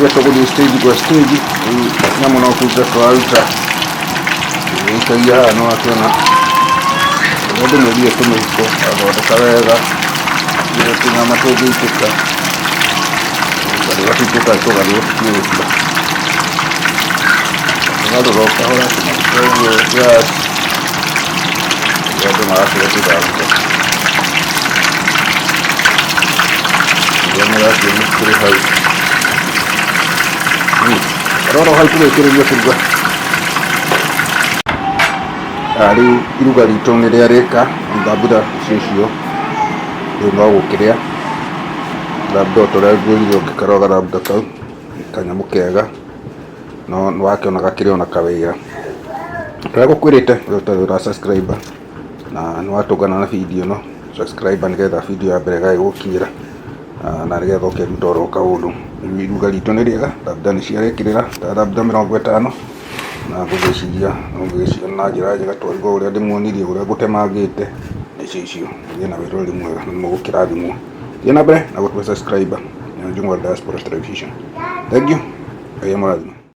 Tuge tũgũthiĩ stage kwa stage. Rĩu nyamũ no kũruta tũraruta, tũgĩikagia haha. Nĩ wakĩona ũrĩa ndĩmwĩrire, tũmĩhuko athondeka wega, gũtirĩ tũnyama tũngĩitĩka. Tũgarũra tũu tũtarĩ tũgarũre, tũtige gũkira. Tũgarũra o kahora tũmaguta ũguo kiasi, rĩrĩa andũ marakĩrĩa tũthambutha. Rĩrĩa mũrakĩona tũrĩ hau. Rora hau tũgĩkĩrĩria kũruga. Rĩu iruga ritũ nĩ rĩarĩka, thambutha icio rĩu no gũkĩrĩa. Thambutha o ta ũrĩa ngwĩrire, ũngĩkarora gathambutha kau nĩ kanyamũ kega, no nĩ wakĩona gakĩrĩ ona kawĩra. Ũrĩa ngũkwĩrĩte, we ũtarĩ ũra subscribe na nĩ watũngana na video ĩno, subscribe nĩgetha video ya mbere ĩgagĩgũkinyĩra na nĩgetha ũkeruta oro kaũndũ. Rĩu iruga ritũ nĩ rĩega, thambutha nĩ ciarĩkĩrĩra ta thambutha 50, na ngũgĩciria no ngũgĩciria na njĩra njega twaruga ũrĩa ndĩmuonirie ũrĩa ngũtemangĩte na icio icio. Mũgĩe na wĩroreri mwega na nĩ mũgũkĩrathimwo. Thiĩ na mbere na gũtua subscribe na Njũng'wa Diaspora Television. Thank you. Ngai amũrathime.